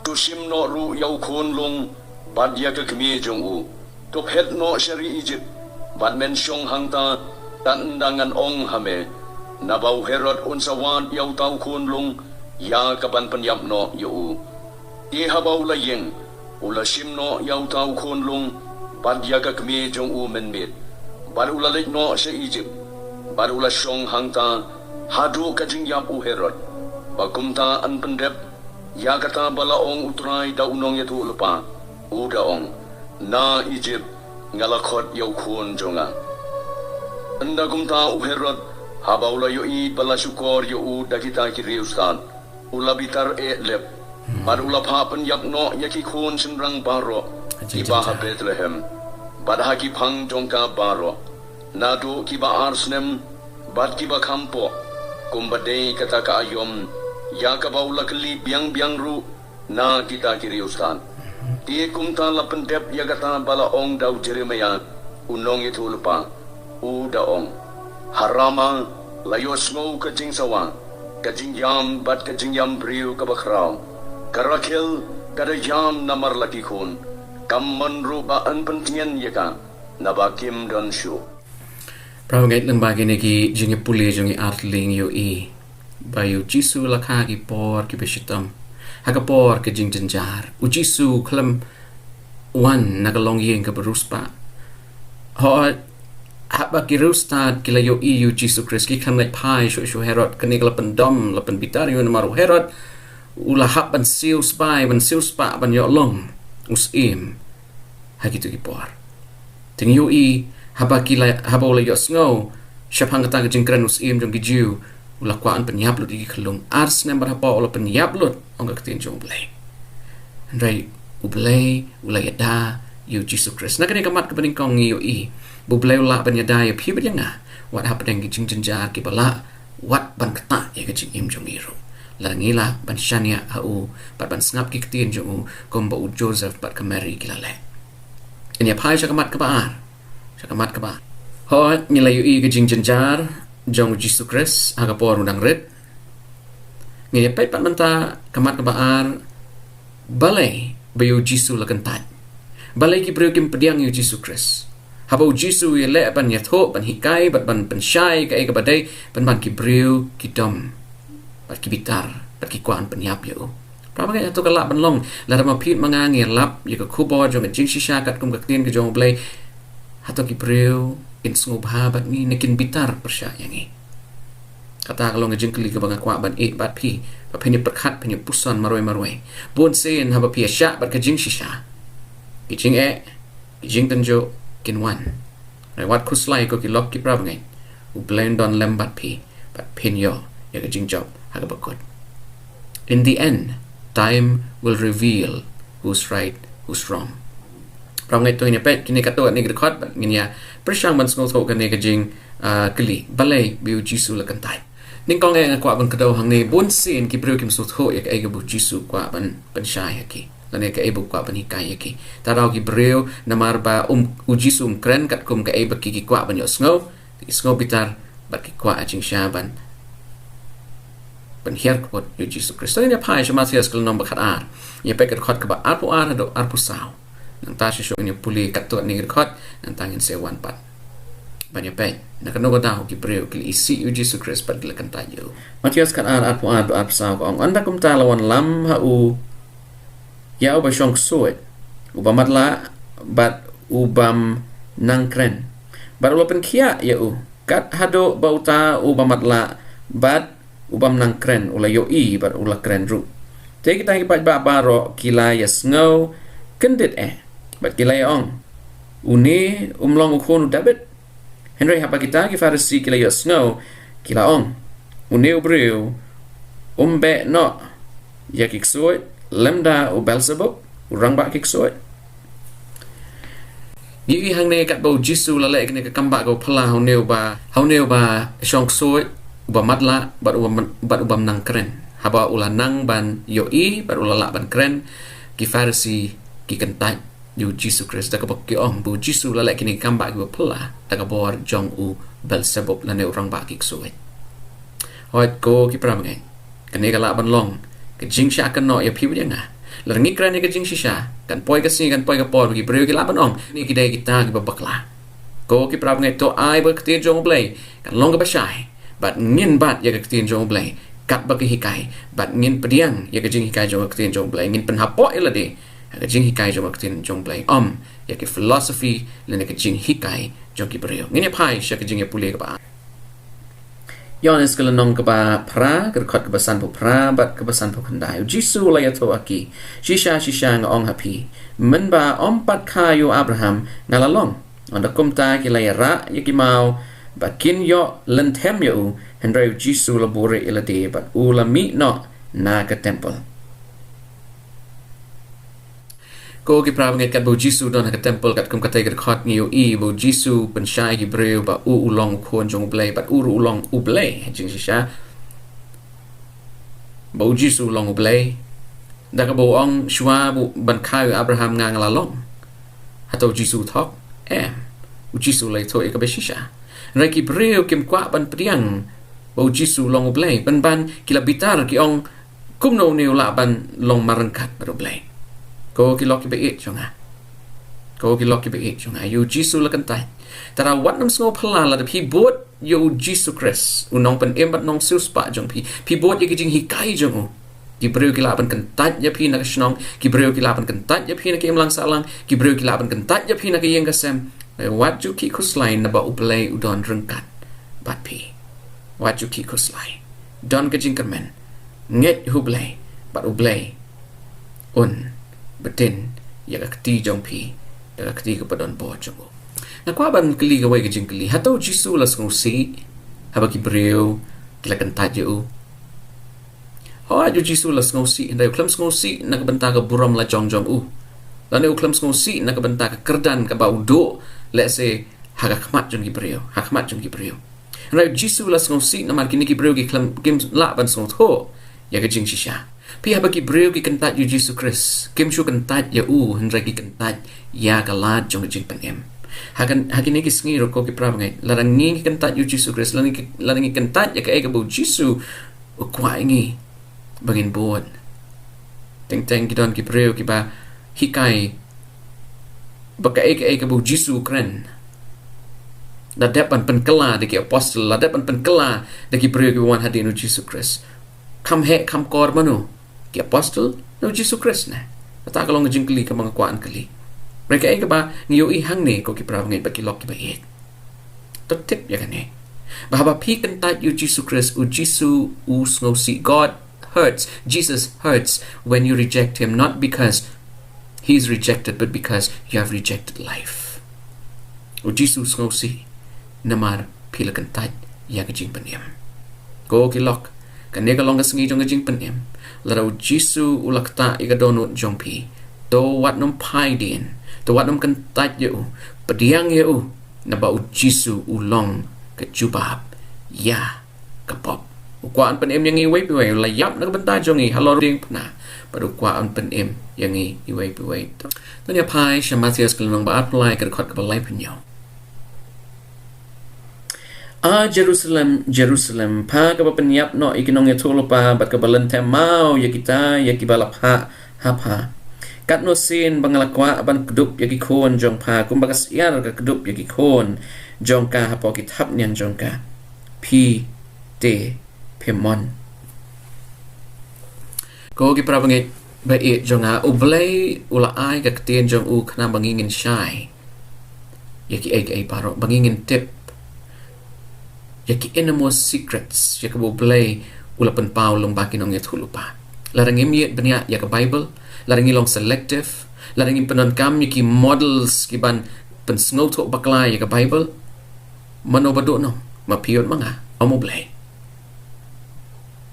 to shim noh ruh ïa u khunlung bad ïa ka kmie jong u, to phet noh sha ri Ijipt, bad men shong hangta, tad ynda ngan ong ha me. Naba u Herod un sa wad ïa uta u khunlung ïa ka ban pynïap noh ïa u. Te haba u la ïeng, u la shim noh ïa uta u khunlung bad ïa ka kmie jong u mynmiet, bad u la leit noh sha Ijipt, bad u la shong hangta haduh ka jingïap u Herod, ba kumta yn pyndep ïa kata ba la ong U Trai da u nongïathuhlypa, u da ong, na Ijipt nga la khot ïa u khun jong nga. Ynda kumta u Herod, haba u la ïohi ba la shukor ïa u da kita ki riewstad, u la bitar eh lep, bad u la phah pynïap noh ïa ki khun shynrang baroh kiba ha Bethlehem, bad ha ki phang jong ka baroh, naduh kiba ar snem bad kiba khampoh, kumba dei kata ka aïom ïa kaba u la kylli biang biang ruh na kita ki riewstad. Te kumta la pyndep ïa kata ba la ong da u Jeremaïah u nongïathuhlypa, u da ong, ha Rama la ïohsngew ka jingsawa, ka jingïam bad ka jingïam briew kaba khraw. Ka Rakhel ka da ïam namar la ki khun, kam mon ruh ba yn pyntngen ïa ka, naba kim don shuh. Para bangeit, lyngba kine ki jingïapule jong ngi ar tylli ngi ïohi ba ïa u Jisu la kha ki por kiba shitom. Ha ka por ka jingjynjar, u Jisu khlem wan na ka longïing kaba riewspah. Hooid, haba ki riewstad ki la ïohi ïa u Jisu Khrist, ki khlem leit phai shuh sha u Herod. Kane ka la pyndom, la pynbitar ïa u namar u Herod u la hap ban siewspah, ban siewspah ban ïoh long u syiem ha kito ki por. Te ngi ïohi, haba ki la, haba u la ïohsngew shaphang kata ka jingkren u syiem jong ki Jiw, u la kwah yn pynïap lut ïa ki khyllung. Ar snem bad hapoh u la pynïap lut, ong ka ktien jong U Blei. Hynrei U Blei u la ïada ïa u Jisu Khrist. Na kane ka mat kaba nyngkong ngi ïohi ba U Blei u lah ban ïada ïa phi bad ïa nga, wat hapdeng ki jingjynjar kiba lah wat ban ktah ïa ka jingim jong ngi ruh, lada ngi lah ban shaniah ha u bad ban sngap ki ktien jong u, kumba u Joseph bad ka Mary ki la leh. Ngin ïa phai sha ka mat kaba ar. Sha ka mat kaba ar. Hooid, ngi la ïohi ka jingjynjar jong u Jisu Khrist ha ka por u dang rit. Ngin ïa peit pat mynta ka mat kaba ar, balei ba ïa u Jisu la kyntait. Balei ki briew kim pdiang ïa u Jisu Khrist. Haba u Jisu u ïaleh ban ïathuh, ban hikai, bad ban pynshai kaei kaba dei, pynban ki briew ki dom, bad ki bitar, bad ki kwah ban pynïap ïa u. Para bangeit, hato ka lah ban long lada ma phi ma nga ngi lap ïa ka khubor jong ka jingshisha katkum ka ktien ka jong U Blei, hato ki briew kin sngewbha bad ngi ne kin bitar pyrshah ïa ngi? Kata ka long ka jingkylli kaba nga kwah ban ïeh bad phi, ba phin ïa pyrkhat, phin ïa puson marwei marwei. Bun sien haba phi ïa shah bad ka jingshisha, ki jingeh, ki jingtynjuh kin wan. Hynrei wat khuslai, ko ki lok ki para bangeit, U Blei un don lem bad phi, bad phin ïoh ïa ka jingjop ha kaba kut. In the end, time will reveal who's right, who's wrong. Para bangeit, to ngin ïa peit kine katto katne ki dkhot, bad ngin ïa pyrshang ban sngewthuh kane ka jing, ah, kylli, balei ba ïa u Jisu la kyntait. Nyngkong eh nga kwah ban kdew hangne, bun sien ki briew kim sngewthuh ïa kaei kaba u Jisu u kwah ban pynshai ha ki, lane kaei ba u kwah ban hikai ha ki. Tang daw ki briew, namar ba um, u Jisu um kren katkum kaei ba ki, ki kwah ban ïohsngew, ki sngew bitar, bad ki kwah ha jingshisha ban pynhiar kput ïa u Jisu Khrist. To ngin ïa phai sha Mathaios ka lynnong ba khatar. Ngin ïa peit ka dkhot kaba arphew ar haduh arphew saw. Nangta shuh shuh ngin ïa pule katto katne ki dkhot, nangta ngin sa wan pat ban ïa peit na kano ka daw ki briew ki la isih ïa u Jisu Khrist bad ki la kyntait ïa u. Mathaios khatar, arphew ar haduh arphew saw ka ong, ynda kumta la wanlam ha u ïa uba shong ksuid, uba matlah, bad ubym nang kren. Bad u la pynkhiah ïa u, kat haduh ba uta uba matlah bad ubym nang kren u la ïohi bad u la kren ruh. Te kita ki paidbah baroh ki la ïa sngew kyndit eh, bad ki la ïa ong, une um long u khun u Dabid? Hynrei haba kita ki Pharisi ki la ïohsngew, ki la ong, une u briew um beh noh ïa ki ksuid lymda u Belsebub, u rangbah ki ksuid? Ngi ïohi hangne katba u Jisu u la leh kane ka kambah kaba phylla ha une uba, ha une uba shong ksuid, uba matlah, bad uba, bad ubym nang kren. Haba u la nang ban ïohi bad u la lah ban kren, ki Pharisi ki kyntait ïa u Jisu Khrist da kaba ki ong ba u Jisu u la leh kine ki kambah kiba phylla da ka bor jong u Belsebub, lane u rangbah ki ksuid. Hooid, ko ki para bangeit, kane ka lah ban long ka jingshah kynnoh ïa phi bad ïa nga. Lada ngi kren ïa ka jingshisha, kan poi ka sngi, kan poi ka por ba ki briew ki lah ban ong, kine ki dei kita kiba bakla. Ko ki para bangeit, to ai ba ka ktien jong U Blei kan long kaba shai, bad ngin bat ïa ka ktien jong U Blei katba ka hikai, bad ngin pdiang ïa ka jinghikai jong ka ktien jong U Blei, ngin pynhapoh ïa lade ha ka jinghikai jong ka ktien jong U Blei, ym ïa ki philosophy lane ka jinghikai jong ki briew. Ngin ïa phai sha ka jingïapule kaba ar. Ïoannis ka lynnong kaba phra, ka dkhot kaba sanphew phra bad kaba sanphew khyndai. U Jisu u la ïathuh ha ki, shisha shisha nga ong ha phi, mynba ym pat kha ïa u Abraham nga la long. Ynda kumta ki la ïarah ïa ki maw ba kin ïoh lynthem ïa u, hynrei u Jisu u la buhrieh ïa lade bad u la mih noh na ka templ. Ko ki para bangeit, katba u Jisu u don ha ka templ, katkum katei ka dkhot ngi ïohi ba u Jisu u pynshai ïa ki briew ba u u long u khun jong U Blei, bad u ruh u long U Blei ha jingshisha. Ba u Jisu u long U Blei. Da kaba u ong, shuwa ba u, ban kha ïa u Abraham nga nga la long. Hato u Jisu u thok? Em. U Jisu u la ïathuh ïa kaba shisha. Hynrei ki briew kim kwah ban pdiang ba u Jisu u long U Blei, pynban ki la bitar, ki ong, kumno une u lah ban long marryngkat bad U Blei? Ko ki lok kiba ïeit jong nga, ko ki lok kiba ïeit jong nga, ïa u Jisu la kyntait. Tang wat nym sngew phylla lada phi bud ïa u Jisu Khrist, u Nongpynim bad Nongsiewspah jong phi. Phi bud ïa ki jinghikai jong u, ki briew ki lah ban kyntait ïa phi na ka shnong, ki briew ki lah ban kyntait ïa phi na ka imlang sahlang, ki briew ki lah ban kyntait ïa phi na ka ïing ka sem. Wat ju khih khuslai, naba U Blei u don ryngkat bad phi. Wat ju khih khuslai. Don ka jingkyrmen. Ngeit ha U Blei, bad U Blei un btin ïa ka kti jong phi da ka kti kaba donbor jong u. Nga kwah ban kylli kawei ka jingkylli. Hato u Jisu u la sngewsih haba ki briew ki la kyntait ïa u? Hooid, u Jisu u la sngewsih, hynrei u khlem sngewsih na ka bynta ka burom lajong jong u, lane u khlem sngewsih na ka bynta ka kyrdan kaba u duh, lehse ha ka khmat jong ki briew, ha khmat jong ki briew. Hynrei u Jisu u la sngewsih namar kine ki briew ki khlem, kim lah ban sngewthuh ïa ka jingshisha. Phi, haba ki briew ki kyntait ïa u Jisu Khrist, kim shu kyntait ïa u, hynrei ki kyntait ïa ka lad jong ka jingpynim. Ha kan, ha kine ki sngi ruh, ko ki para bangeit, lada ngi ngi kyntait ïa u Jisu Khrist, lada ngi, lada ngi kyntait ïa kaei kaba u Jisu u kwah ïa ngi, ba ngin bud. Teng teng ki don ki briew kiba hikai ba kaei kaei kaba u Jisu u kren, la dep ban pynkylla da ki apostle, la dep ban pynkylla da ki briew kiba wan hadien u Jisu Khrist. Kham heh kham kor mano, ki apostle ne u Jisu Khrist ne? Kata ka long ka jingkylli kaba nga kwah ban kylli. Hynrei kaei kaba ngi ïohi hangne, ko ki para bangeit bad ki lok kiba ïeit, to tip ïa kane, ba haba phi kyntait ïa u Jisu Khrist, u Jisu u sngewsih. God hurts, Jesus hurts when you reject him, not because he is rejected, but because you have rejected life. U Jisu u sngewsih namar phi la kyntait ïa ka jingpynim. Ko ki lok, kane ka long ka sngi jong ka jingpynim. Lada u Jisu u la ktah ïa ka dohnud jong phi, to wat nym phai dien, to wat nym kyntait ïa u, pdiang ïa u, naba u Jisu u long ka jubab ïa ka pop. U kwah ban pynim ïa ngi iwei pa iwei, u la ïap na ka bynta jong ngi halor diengphna, bad u kwah ban pynim ïa ngi iwei pa iwei. To ngin ïa phai sha Mathaios ka lynnong ba arphew lai, ka dkhot kaba laiphew hynñiew. A Jerusalem, Jerusalem, pha kaba pynïap noh ïa ki nongïathuhlypa bad kaba lynthem maw ïa kita ïa kiba la phah ha pha. Katno sien ba nga la kwah ban kdup ïa ki khun jong pha kumba ka syiar ka kdup ïa ki khun jong ka hapoh ki thapniang jong ka, phi te phim mon. Ko ki para bangeit ba ïeit jong nga, U Blei u la ai ka ktien jong u khnang ba ngi ngin shai ïa kiei kiei baroh, ba ngi ngin tip ïa ki innermost secrets ïa kaba U Blei u la pynpaw lyngba ki nongïathuhlypa. Lada ngim ïeit bniah ïa ka Bible, lada ngi long selective, lada ngim pyndonkam ïa ki models ki ban pynsngewthuh bakla ïa ka Bible, mano ba duh noh, ma phi bad ma nga, ym U Blei.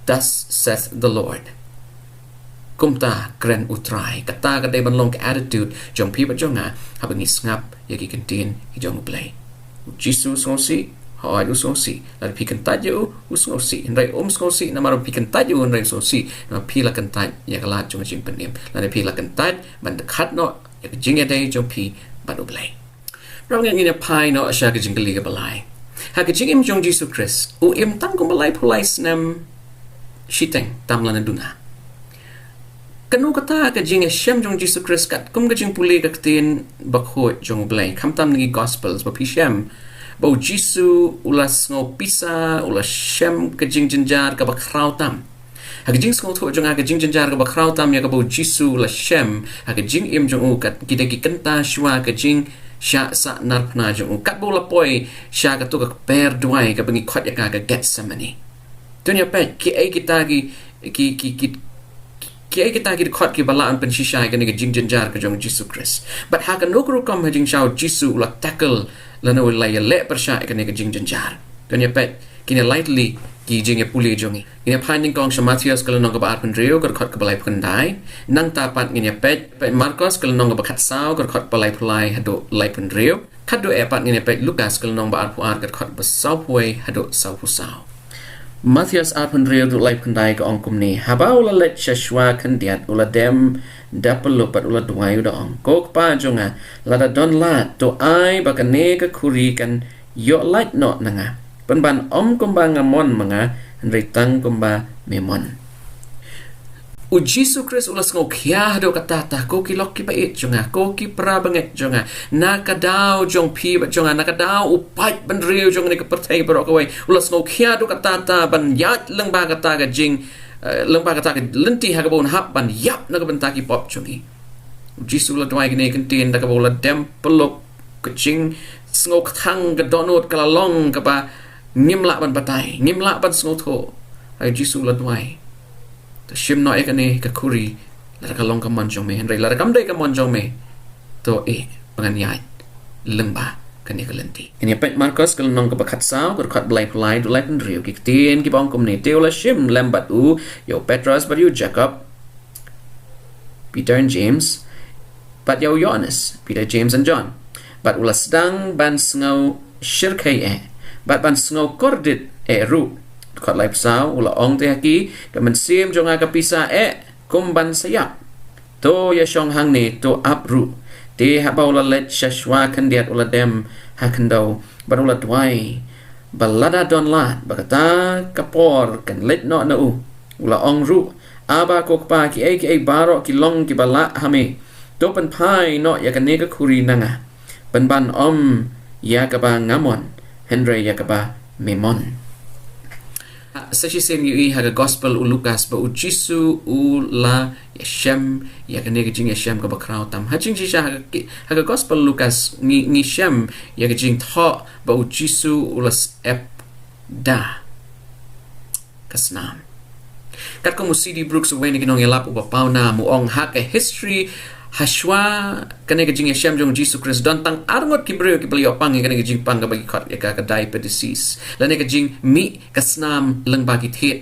Thus saith the Lord. Kumta kren U Trai. Kata ka dei ban long ka attitude jong phi bad jong nga haba ngi sngap ïa ki ktien ki jong U Blei. U Jisu u sngewsih, hooid u sngewsih. Lada phi kyntait ïa u, u sngewsih. Hynrei um sngewsih namar phi kyntait ïa u, hynrei u sngewsih namar phi la kyntait ïa ka lad jong ka jingpynim. Lada phi la kyntait ban dkhat noh ïa ka jingïadei jong phi bad U Blei. Para bangeit, ngin ïa phai noh sha ka jingkylli kaba lai. Ha ka jingim jong u Jisu Khrist, u im tang kumba laiphew lai snem shiteng, tam lane duna. Kano kata ka jingïashem jong u Jisu Khrist katkum ka jingpule ka ktien bakhuid jong U Blei, khamtam na ki Gospels ba phi shem ba u Jisu u la sngew pisa, u la shem ka jingjynjar kaba khraw tam. Ha ka jingsngewthuh jong nga, ka jingjynjar kaba khraw tam ïa kaba u Jisu u la shem ha ka jingim jong u, kat kita ki kynta shuwa ka jingshah sahnarphna jong u, katba u la poi sha kato ka kper duwai kaba ngi khot ïa ka ka Gethsemane. To ngin ïa peit kiei kita ki, ki, ki, ki, kiei kita ki dkhot kiba lah ban pynshisha ïa kane ka jingjynjar ka jong u Jisu Khrist. Bad ha kano ka rukom ha jingshisha u Jisu u la tackle lane u la ïaleh pyrshah ïa kane ka jingjynjar. To ngin ïa peit kine lai tylli ki jingïapule jong ngi. Ngin ïa phai nyngkong sha Mathaios ka lynnong kaba arphew hynriew, ka dkhot kaba laiphew khyndai. Nangta pat ngin ïa peit, peit Markos ka lynnong kaba khatsaw, ka dkhot ba laiphew lai haduh laiphew hynriew. Khatduh eh pat ngin ïa peit Lukas ka lynnong ba arphew ar, ka dkhot ba sawphew wei haduh sawphew saw. Mathaios arphew hynriew, dkhot laiphew khyndai, ka ong kumne: Haba u la leit sha shuwa khyndiat, u la dem da pyllup bad u la duwai, u da ong: Ko Kpa jong nga, lada don lad, to ai ba kane ka khuri kan ïoh lait noh na nga. Pynban ym kumba nga mon ma nga, hynrei tang kumba me mon. U Jisu Khrist u la sngewkhia haduh katta katta, ko ki lok kiba ïeit jong nga, ko ki para bangeit jong nga, na ka daw jong phi bad jong nga, na ka daw u paidbynriew jong kane ka pyrthei baroh kawei, u la sngewkhia haduh katta katta ban ïaid lyngba kata ka jing, eh, lyngba kata ka lynti ha kaba un hap ban ïap na ka bynta ki pop jong ngi. U Jisu u la duwai kine ki ktien da kaba u la dem pyllup, ka jingsngewkthang ka dohnud ka la long kaba ngim lah ban batai, ngim lah ban sngewthuh. Hynrei u Jisu u la duwai: To shim noh ïa kane ka khuri, lada ka long ka mon jong me, hynrei lada kam dei ka mon jong me, to ai ba ngan ïaid lyngba kane ka lynti. Ngin ïa peit Markos ka lynnong kaba khatsaw, ka dkhot ba laiphew lai haduh laiphew hynriew, ki ktien kiba ong kumne: Te u la shim lem bad u ïa u Petros bad ïa u Jakob, Peter and James, bad ïa u Ïoannis, Peter, James and John. Bad u la sdang ban sngew shyrkhei eh, bad ban sngew kordit eh ruh. Dkhot laiphew saw, u la ong te ha ki: Ka mynsiem jong nga ka pisa eh kum ban sa ïap. To ïashong hangne, to ap ruh. Te haba u la leit sha shuwa khyndiat, u la dem ha khyndew bad u la duwai ba lada don lad, ba kata ka por kan leit noh na u. U la ong ruh, Aba ko Kpa, kiei kiei baroh ki long kiba lah ha me. To pynphai noh ïa kane ka khuri na nga. Pynban ym ïa kaba nga mon, hynrei ïa kaba me mon. Sa shisien ngi ïohi ha ka gospel u Lukas ba u Jisu u la ïashem ïa kane ka jingïashem kaba khraw tam. Ha jingshisha ha ka, ha ka gospel Lukas ngi, ngi shem ïa ka jingthoh ba u Jisu u la sep da ka snam. Katkum u C D Brooks, uwei na ki nongïalap uba pawnam, u ong ha ka history, ha shuwa kane ka jingïashem jong u Jisu Khrist, don tang arngut ki briew kiba la ïoh pang ïa kane ka jingpang kaba ki khot ïa ka, ka diabetes, lane ka jingmih ka snam lyngba ki thied,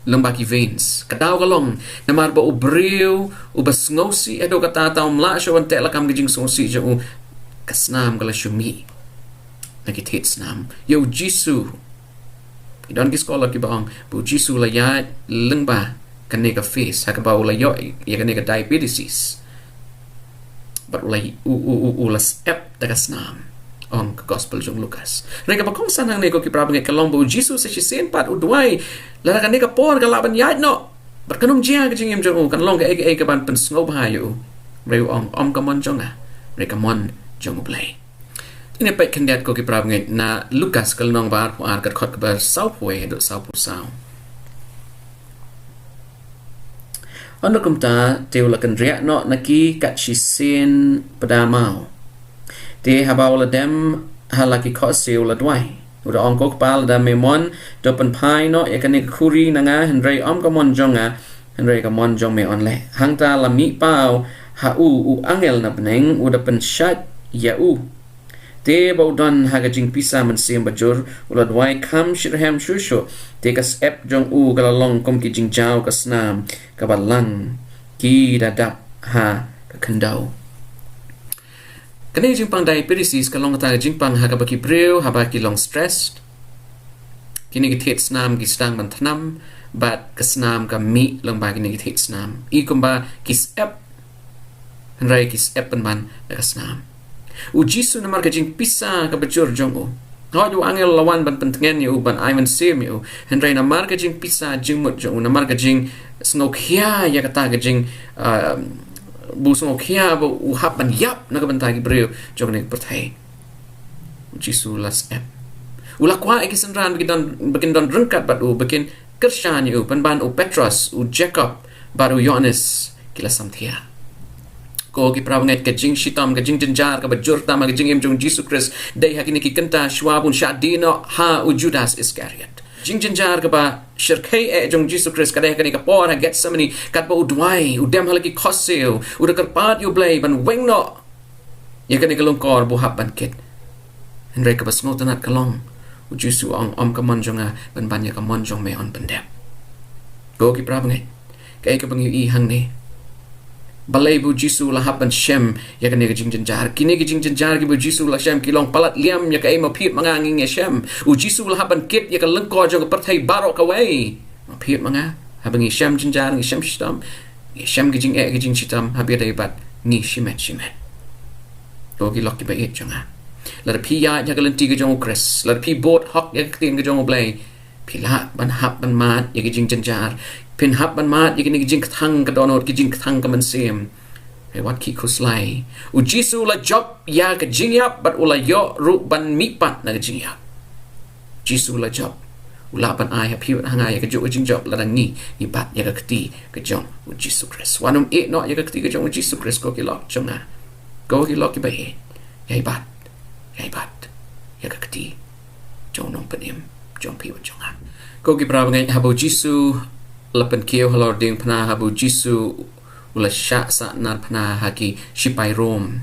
lyngba ki veins. Ka daw ka long namar ba u briew uba sngewsih haduh katta, um lah shuh ban teh lakam ka jingsngewsih jong u, ka snam ka la shu mih na ki thied snam. Ïa u Jisu, ki don ki scholar kiba ong ba u Jisu la ïaid lyngba kane ka phase ha kaba u la ïoh ïa kane ka diabetes. Bad u la, u, u, u, u la sep da ka snam, ong ka gospel jong u Lukas. Hynrei kaba kongsan hangne, ko ki para bangeit, ka long ba u Jisu sa shisien pat u duwai, lada kane ka por ka lah ban ïaid noh, bad kan ym jia ka jingim jong u, kan long kaei kaei kaban pynsngewbha ïa u. Hynrei u ong, ym ka mon jong nga, hynrei ka mon jong U Blei. Ngin ïa peit khyndiat, ko ki para bangeit, na Lukas ka lynnong ba arphew ar, ka dkhot kaba sawphew wei haduh sawphew saw. Hynrei kumta te u la kynriah noh na ki kat shisien pdeng maw. Te haba u la dem ha la ki khohsiew u la duwai, u da ong, Ko Kpa, lada me mon, to pynphai noh ïa kane ka khuri na nga, hynrei ym ka mon jong nga, hynrei ka mon jong me un leh. Hangta la mih paw ha u u angel na bneng, u da pynshait ïa u. Te ba u don ha ka jingpisa mynsiem bajur, u la duwai kham shitrhem shuh shuh. Te ka sep jong u ka la long kum ki jingjaw ka snam kaba lang, ki da dap ha ka khyndew. Kane ka jingpang diabetes ka long kata ka jingpang ha kaba ki briew haba ki long stressed, kine ki thied snam ki sdang ban thnam, bad ka snam ka mih lyngba kine ki thied snam. I kumba ki sep, hynrei ki sep pynban da ka snam. U Jisu, namar ka jingpisa kaba jur jong u, hooid, u angel la wan ban pyntngen ïa u, ban ai mynsiem ïa u, hynrei namar ka jingpisa jingmut jong u, namar ka jingsngewkhia ïa kata ka jing, ah, ba u sngewkhia ba u hap ban ïap na ka bynta ki briew jong kane ka pyrthei, u Jisu u la sep. U la kwah ïa ki synran ba kin don, ba kin don ryngkat bad u, ba kin kyrshan ïa u, pynban u Petros, u Jakob, bad u Ïoannis ki la samthiah. Ko ki para bangeit, ka jingshitom, ka jingjynjar kaba jur tam ha ka jingim jong u Jisu Khrist dei ha kine ki kynta shuwa ba un shah die noh ha u Judas Iskariot. Jingjynjar kaba shyrkhei eh jong u Jisu Khrist ka dei ha kane ka por ha Gethsemane, katba u duwai, u dem ha la ki khohsiew, u da kyrpad ïa U Blei ban weng noh ïa kane ka lyngkor ba u hap ban kit. Hynrei kaba sngewtynnat ka long, u Jisu u ong, ym ka mon jong nga, pynban ïa ka mon jong me un pyndep. Ko ki para bangeit, kaei kaba ngi ïohi hangne? Balei ba u Jisu u la hap ban shem ïa kane ka jingjynjar? Kine ki jingjynjar kiba u Jisu u la shem ki long palat liam ïa kaei ma phi ma nga ngi ïa shem. U Jisu u la hap ban kit ïa ka lyngkor jong ka pyrthei baroh kawei. Ma phi ma nga, haba ngi shem jynjar, ngi shem shitom, ngi shem ki jingeh ki jingshitom, haba ïadei bad ngi shimet shimet. Ko ki lok kiba ïeit jong nga, lada phi ïaid ha ka lynti ka jong u Khrist, lada phi bud hok ïa ka ktien ka jong U Blei, phi lah ban hap ban mad ïa ki jingjynjar. Phin hap ban mad ïa kine ki jingkthang ka dohnud, ki jingkthang ka mynsiem. Hynrei wat khih khuslai, u Jisu u la jop ïa ka jingïap bad u la ïoh ruh ban mihpat na ka jingïap. Jisu u la jop. U lah ban ai ha phi bad ha nga ïa kajuh ka jingjop lada ngi, ngi bat ïa ka kti ka jong u Jisu Khrist. Wat nym ïeh noh ïa ka kti ka jong u Jisu Khrist, ko ki lok jong nga, ko ki lok kiba ïeit. Ïai bat, ïai bat ïa ka kti jong u Nongpynim jong phi bad jong nga. Ko ki para bangeit, haba u Jisu u la pynkiew halor diengphna, haba u Jisu u la shah sahnarphna na ha ki shipai Rom,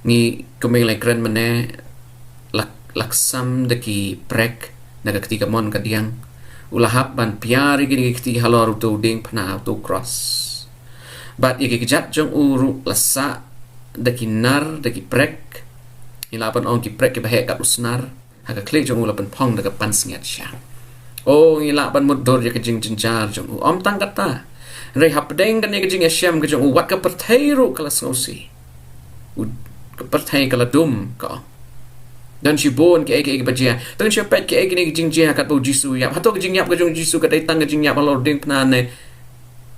ngi kumne la kren mynne, la, la ksam da ki prek na ka kti kamon kadiang. U la hap ban piar ïa kine ki kti halor uto u diengphna, uto u kros. Bad ïa ki kjat jong u ruh la sah da ki nar, da ki prek. Ngi lah ban ong ki prek kiba heh kat u snar. Ha ka khlieh jong u la pynphong da ka pansngiat shang. O, ngi lah ban mutdur ïa ka jingjynjar jong u. Ym tang kata, hynrei hapdeng kane ka jingïashem ka jong u, wat ka pyrthei ruh ka la sngewsih. U, ka pyrthei ka la dum, ka ong. Don shibun kiei kiei kiba jia. Tang shu peit kiei kine ki jingjia katba u Jisu u ïap. Hato ka jingïap ka jong u Jisu ka dei tang ka jingïap halor u diengphna ne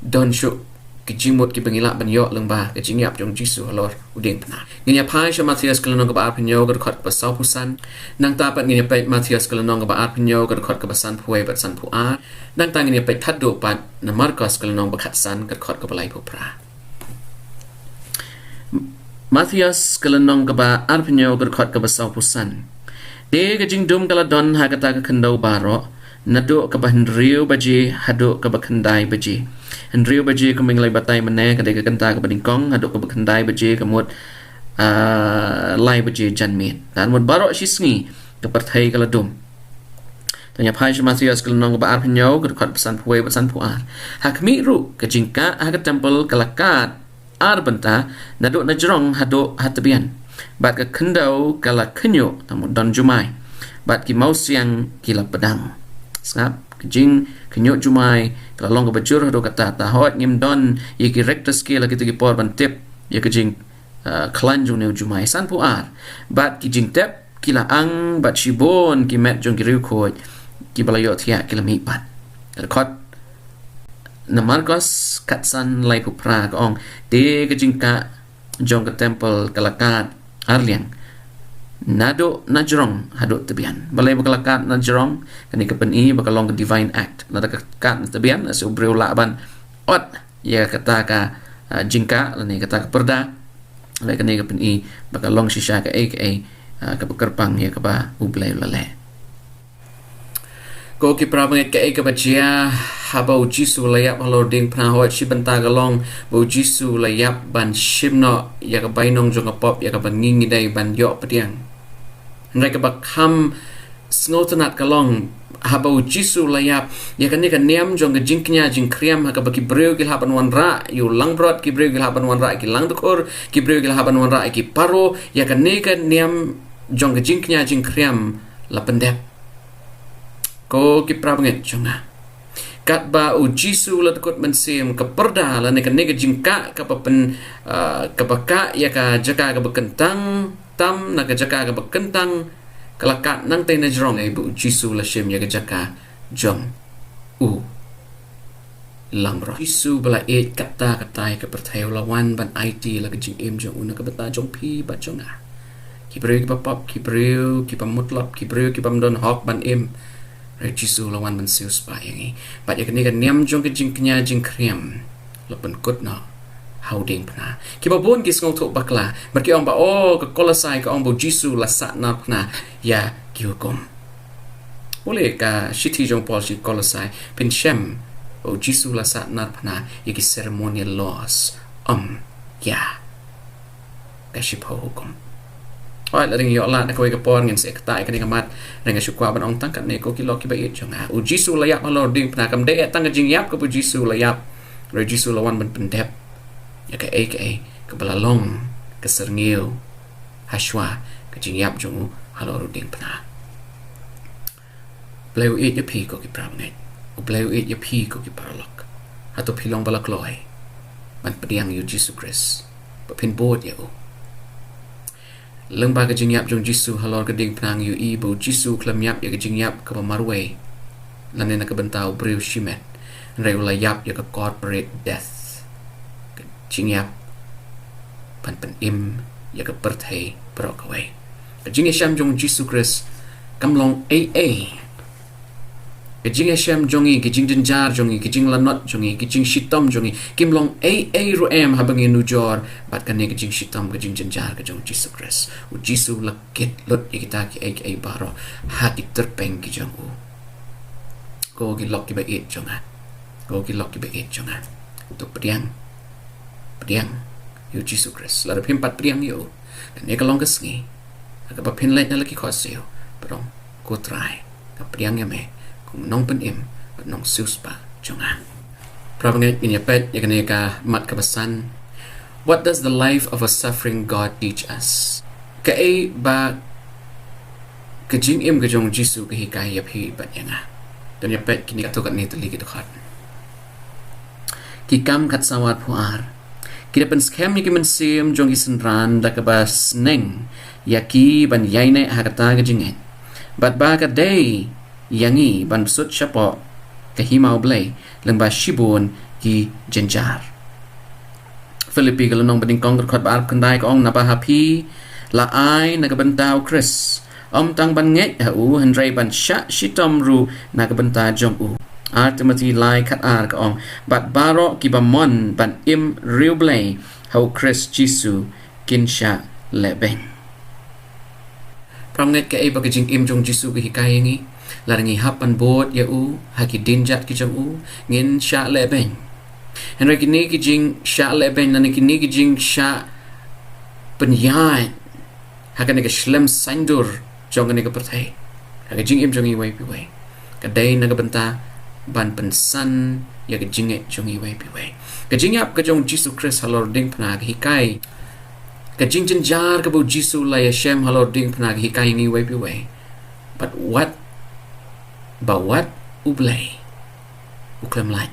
don shuh ki jingmut kiba ngi lah ban ïoh lyngba ka jingïap jong u Jisu halor u diengphna. Ngin ïa phai sha Mathaios ka lynnong kaba arphew hynñiew ka dkhot kaba sawphew san. Nangta pat ngin ïa peit Mathaios ka lynnong kaba arphew hynñiew ka dkhot kaba sanphew wei bad sanphew ar. Nangta ngin ïa peit khatduh pat na Markos ka lynnong ba khatsan ka dkhot kaba laiphew phra. Mathaios ka lynnong kaba arphew hynñiew ka dkhot kaba sawphew san. Te ka jingdum ka la don ha kata ka khyndew baroh, naduh kaba hynriew baje haduh kaba khyndai baje. Hynriew baje kumba ngi la batai mynne ka dei ka kynta kaba nyngkong, haduh kaba khyndai baje ka mut, ah, lai baje janmiet. Te mut baroh shisngi ka pyrthei ka la dum. Te ngin ïa phai sha Mathaios ka lynnong kaba arphew hynñiew ka dkhot ba sanphew wei bad sanphew ar. Ha khmih ruh ka jingkah ha ka templ ka la kad ar bynta, naduh na jrong haduh ha tbian. Bad ka khyndew ka la khynñiuh, te mut don jumai. Bad ki mawsiang ki la pdang. Sngap, ka jingkhynñiuh jumai ka la long kaba jur haduh katta, te hooid ngim don ïa ki Richter scale ha kito ki por ban tip ïa ka jing, ah, khlaiñ jong une u jumai. Sanphew ar. Bad ki jingtep ki la ang bad shibun ki met jong ki riewkhuid kiba la ïohthiah ki la mih pat. Ka dkhot na Markos khatsan laiphew phra ka ong, te ka jingkah jong ka templ ka la kad ar liang, naduh na jrong haduh tbian. Balei ba ka la kad na jrong? Kane ka pyni ba ka long ka divine act. Lada ka kad na tbian, lada u briew lah ban ot ïa kata ka, ah, jingkah lane kata ka pyrda. Lane kane ka pyni ba ka long shisha kaei kaei, ah, kaba kyrpang ïa kaba U Blei u la leh. Ko ki para bangeit, kaei kaba jia haba u Jisu u la ïap halor diengphna? Hooid, shi bynta ka long ba u Jisu u la ïap ban shim noh ïa ka bainong jong ka pop ïa kaba ngi ngi dei ban ïoh pdiang. Hynrei kaba kham sngewtynnat ka long, haba u Jisu u la ïap, ïa kane ka niam jong ka jingkñia jingkhriam ha kaba ki briew ki lah ban wanrah ïa u langbrot, ki briew ki lah ban wanrah ïa ki langdkhur, ki briew ki lah ban wanrah ïa ki paro, ïa kane ka niam jong ka jingkñia jingkhriam la pyndep. Ko ki para bangeit jong nga, katba u Jisu u la dkut mynsiem, ka pyrda lane kane ka jingkah kaba pyn, ah, kaba kah ïa ka jaka kaba kyntang tam na ka jaka kaba kyntang, ka la kah nangtei na jrong, eh, ba u Jisu u la shim ïa ka jaka jong u langbrot. U Jisu ba la ïeit katta katta ïa ka pyrthei u la wan ban aiti la ka jingim jong u na ka bynta jong phi bad jong nga. Ki briew kiba pop, ki briew kiba mutlop, ki briew kibym don hok ban im. Hynrei u Jisu u la wan ban siewspah ïa ngi. Bad ïa kane ka niam jong ka jingkñia jingkhriam la pynkut noh ha u diengphna. Kiba bun ki sngewthuh bakla bad ki ong ba, oh, ka Kolosai ka ong ba u Jisu u la sah narphna ïa ki hukum. Pule ka shithi jong u Paul sha ki Kolosai, phin shem ba u Jisu u la sah narphna ïa ki ceremonial laws, ym ïa ka shiphew hukum. Hooid, lada ngin ïoh lad na kawei ka por ngin sa ktah ïa kane ka mat, hynrei nga shu kwah ban ong tang katne, ko ki lok kiba ïeit jong nga, u Jisu u la ïap halor diengphna kam dei tang ka jingïap kaba u Jisu u la ïap. Hynrei u Jisu u la wan ban pyndep ïa kaei kaei kaba la long ka syrngiew hashwa ka jingïap jong u halor u diengphna. U Blei u ïeit ïa phi, ko ki para bangeit. U Blei u ïeit ïa phi, ko ki paralok. Hato phi long ba la kloi ban pdiang ïa u Jisu Khrist, ba phin bud ïa u? Lyngba ka jingïap jong u Jisu halor ka diengphna, ngi ïohi ba u Jisu u khlem ïap ïa ka jingïap kaba marwei lane na ka bynta u briew shimet, hynrei u la ïap ïa ka corporate death, ka jingïap ban pynim ïa ka pyrthei baroh kawei. Ka jingïashem jong u Jisu Khrist kam long ei ei. Ka jingïashem jong ngi, ka jingjynjar jong ngi, ka jinglanot jong ngi, ka jingshitom jong ngi, kim long ei ei ruh em haba ngi nujor bad kane ka jingshitom, ka jingjynjar ka jong u Jisu Khrist. U Jisu u la kit lut ïa kita kiei kiei baroh ha ki tyrpeng ki jong u. Ko ki lok kiba ïeit jong nga, ko ki lok kiba ïeit jong nga, to pdiang, pdiang ïa u Jisu Khrist. Lada phim pat pdiang ïa u, kane ka long ka sngi ha kaba phin leit na la ki khohsiew ban ong, ko Trai, nga pdiang ïa me kum u nongpynim bad nongsiewspah jong nga. Para bangeit, ngin ïa peit ïa kane ka mat kaba san. What does the life of a suffering God teach us? Kaei ba ka jingim ka jong u Jisu ka hikai ïa phi bad ïa nga? To ngin ïa peit kine katto katne tylli ki dkhot. Ki Kam khatsaw arphew ar. Ki da pynskhem ïa ki mynsiem jong ki synran da kaba sneng ïa ki ban ïaineh ha kata ka jingngeit. Bad ba ka dei ïa ngi ban bsut shapoh ka hima U Blei lyngba shibun ki jynjar. Philippi ka lynnong ba nyngkong ka dkhot ba arphew khyndai ka ong, naba ha phi la ai na ka bynta U Khrist, ym tang ban ngeit ha u hynrei ban shah shitom ruh na ka bynta jong u. Ar Timothy lai khat ar ka ong, bad baroh kiba mon ban im riewblei ha U Khrist Jisu kin shah lehbeiñ. Para bangeit, kaei ba ka jingim jong U Jisu ka hikai ïa ngi? Lada ngi hap ban bud ïa u ha ki dienjat ki jong u, ngin shah lehbeiñ. Hynrei kine ki jingshah lehbeiñ lane kine ki jingshah pynïaid ha kane ka shlem saiñdur jong kane ka pyrthei, ha ka jingim jong iwei pa iwei, ka dei na ka bynta ban pynsan ïa ka jingngeit jong iwei pa iwei. Ka jingïap ka jong U Jisu Khrist halor diengphna ka hikai, ka jingjynjar kaba U Jisu la ïashem halor diengphna ka hikai ïa ngi iwei pa iwei, bad wat, ba wat U Blei u khlem lait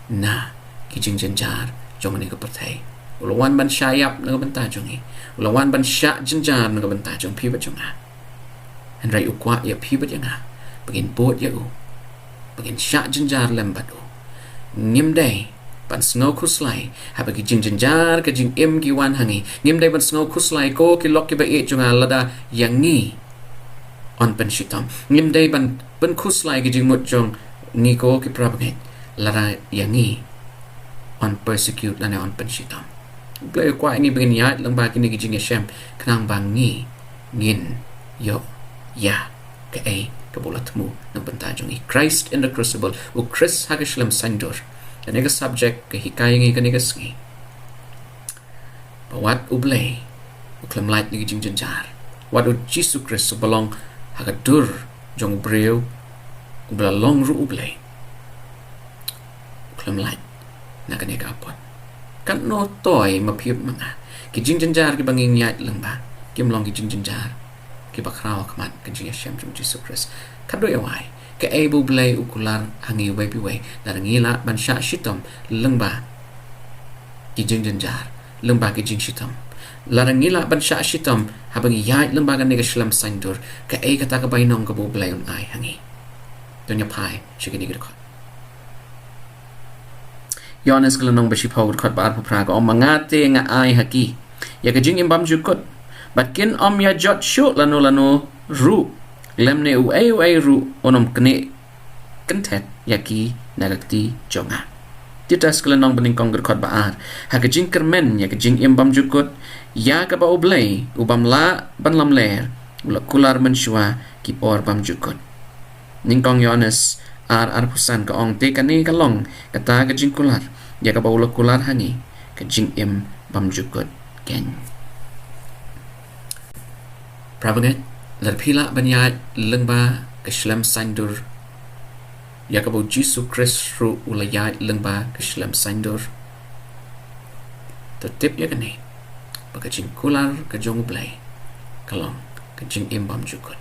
na ki jingjynjar jong kane ka pyrthei. U la wan ban shah ïap na ka bynta jong ngi. U la wan ban shah jynjar na ka bynta jong phi bad jong nga. Hynrei u kwah ïa phi bad ïa nga ba ngin bud ïa u, ba ngin shah jynjar lem bad u. Ngim dei ban sngew khuslai haba ki jingjynjar ka jingim ki wan ha ngi. Ngim dei ban sngew khuslai, ko ki lok kiba ïeit jong nga, lada ïa ngi yn pynshitom. Ngim dei ban pynkhuslai ki jingmut jong ngi, ko ki para bangeit, lada ïa ngi yn persecute lane yn pynshitom. U Blei u kwah ïa ngi ba ngin ïaid lyngba kine ki jingïashem khnang ba ngi ngin ïoh ïa kaei kaba u la thmu na ka bynta jong ngi. Christ in the Crucible, U Khrist ha ka shlem saiñdur. Kane ka subject ka hikai ïa ngi kane ka sngi ba wat U Blei u khlem lait na ki jingjynjar. Wat U Jisu Khrist uba long ha ka dur jong u briew, uba la long ruh U Blei, u khlem lait na kane ka apot. Katno toi ma phi ma nga, ki jingjynjar kiba ngi ïaid lyngba kim long ki jingjynjar kiba khraw ha khmat ka jingïashem jong U Jisu Khrist. Katno ïa wai, kaei ba U Blei u kular ha ngi iwei pa iwei, lada ngi lah ban shah shitom lyngba ki jingjynjar, lyngba ki jingshitom. Lada ngi lah ban shah shitom haba ngi ïaid lyngba kane ka shlem saiñdur, kaei kata ka bainong kaba U Blei un ai ha ngi? To ngin ïa phai sha kine ki dkhot. Ïoannis ka lynnong ba shiphew ka dkhot ba arphew phra ka ong, ma nga te nga ai ha ki ïa ka jingim bymjukut, bad kin ym ïa jot shuh lano lano ruh, lymne uei uei ruh un ym knieh kynthet ïa ki na ka kti jong nga. Titus ka lynnong ba nyngkong ka dkhot ba ar, ha ka jingkyrmen ïa ka jingim bymjukut, ïa kaba U Blei u bym lah ban lamler u la kular mynshuwa ki por bymjukut. Nyngkong Ïoannis ar arphew san ka ong, te kane ka long kata ka jingkular ïa kaba u la kular ha ngi, ka jingim bymjukut keiñ. Para bangeit, lada phi lah ban ïaid lyngba ka shlem saiñdur ïa kaba U Jisu Khrist ruh u la ïaid lyngba ka shlem saiñdur, to tip ïa kane, ba ka jingkular ka jong U Blei ka long ka jingim bymjukut.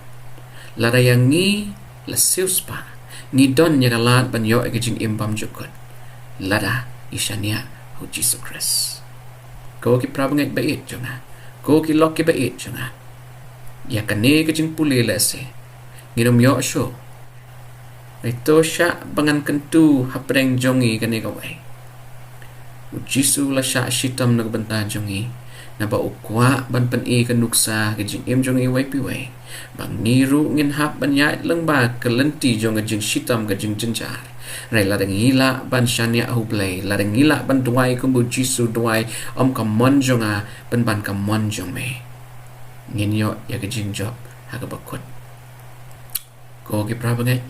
Lada ïa ngi la siewspah, ngi don ïa ka lad ban ïoh ïa ka jingim bymjukut lada ngi shaniah ha U Jisu Khrist. Ko ki para bangeit ba ïeit jong nga, ko ki lok kiba ïeit jong nga, ïa kane ka jingpule lehse ngin ym ïoh shuh. Hynrei to shah ba ngan kyntu hapdeng jong ngi kane kawei. U Jisu u la shah shitom na ka bynta jong ngi, naba u kwah ban pyni ka nuksa ka jingim jong ngi iwei pa iwei, ba ngi ruh ngin hap ban ïaid lyngba ka lynti jong ka jingshitom, ka jingjynjar. Hynrei lada ngi lah ban shaniah ha U Blei, lada ngi lah ban duwai kumba U Jisu u duwai, ym ka mon jong nga, pynban ka mon jong me, ngin ïoh ïa ka jingjop ha kaba kut. Ko ki para bangeit,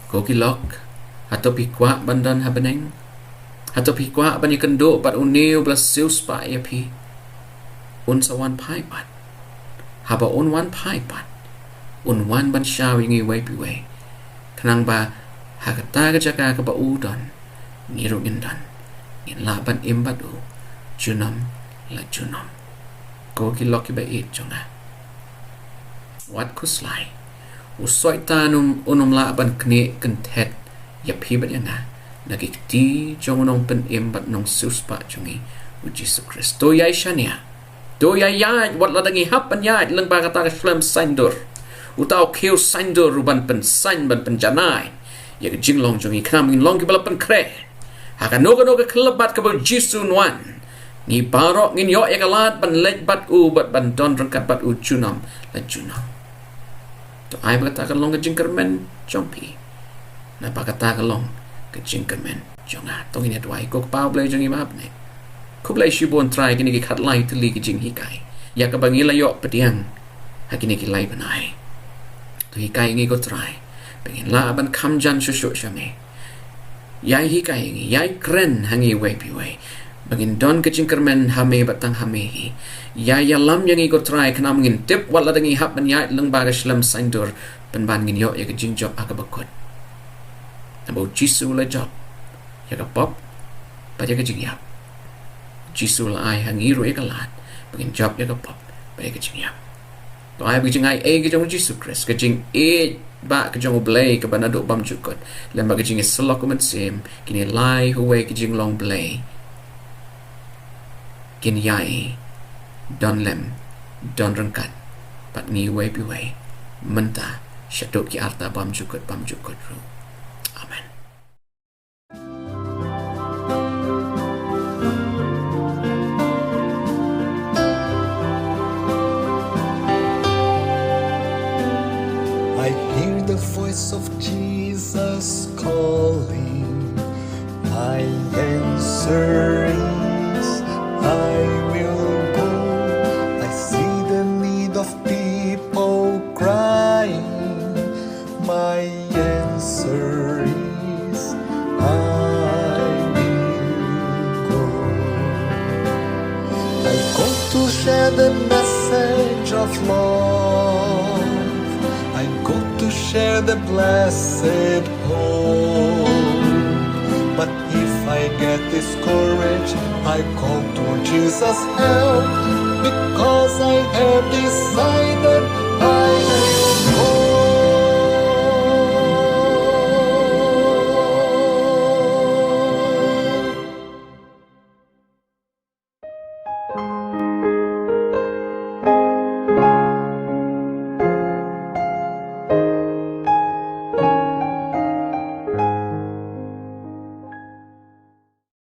ko ki lok, hato phi kwah ban don ha bneng? Hato phi kwah ban ïakynduh bad une uba la siewspah ïa phi? Un sa wan phai pat. Haba un wan phai pat, un wan ban shaw ïa ngi iwei pa iwei, khnang ba ha kata ka jaka kaba u don, ngi ruh ngin don, ngin lah ban im bad u junom la junom. Ko ki lok kiba ïeit jong nga, wat khuslai. U Soitan un ym lah ban knieh kynthet ïa phi bad ïa nga na ki kti jong u Nongpynim bad Nongsiewspah jong ngi, U Jisu Khrist. To ïai shaniah. To ïai ïaid wat lada ngi hap ban ïaid lyngba kata ka shlem saiñdur. Uta u khiew saiñdur u ban pynsain ban pynjanai ïa ka jinglong jong ngi khnang ba ngin long kiba la pynkhreh ha kano kano ka khyllipmat kaba u Jisu un wan. Ngi baroh ngin ïoh ïa ka lad ban leit bad u bad ban don ryngkat bad u junom la junom. To ai ba kata kan long ka jingkyrmen jong phi. Naba kata ka long ka jingkyrmen jong nga. To ngin ïa duwai. Ko Kpa U Blei jong ngi ba ha bneng, khublei shibun Trai kine ki khatlai tylli ki jinghikai ïa kaba ngi la ïoh pdiang ha kine ki lai bnai. To hikai ngi ko Trai ba ngin lah ban kham jan shuh shuh sha me. Ïai hikai ïa ngi, ïai kren ha ngi uwei pa uwei ba ngin don ka jingkyrmen ha me bad tang ha me hi. Ïai ïalam ïa ngi ko Trai khnang ba ngin tip wat lada ngi hap ban ïaid lyngba ka shlem saiñdur, pynban ngin ïoh ïa ka jingjop ha kaba kut. Naba u Jisu u la jop ïa ka pop bad ïa ka jingïap. U Jisu u la ai ha ngi ruh ïa ka lad ba ngin jop ïa ka pop bad ïa ka jingïap. To ai ba ka jingai ei ka jong u Jisu Khrist, ka jingïeit ba ka jong U Blei kaba naduh bymjukut, lem bad ka jingïasyllok u Mynsiem, kine lai uwei ki jinglong Blei kin ïai don lem, don ryngkat bad ngi uwei pa uwei mynta shaduh ki arta bymjukut bymjukut ruh. Amen. I hear the voice of Jesus calling. My answer is, I will go. I see the need of people crying. My answer is, I will go. I go to share the message of love. I go to share the blessed hope. But if I get discouraged, I call to Jesus' help, because I have decided I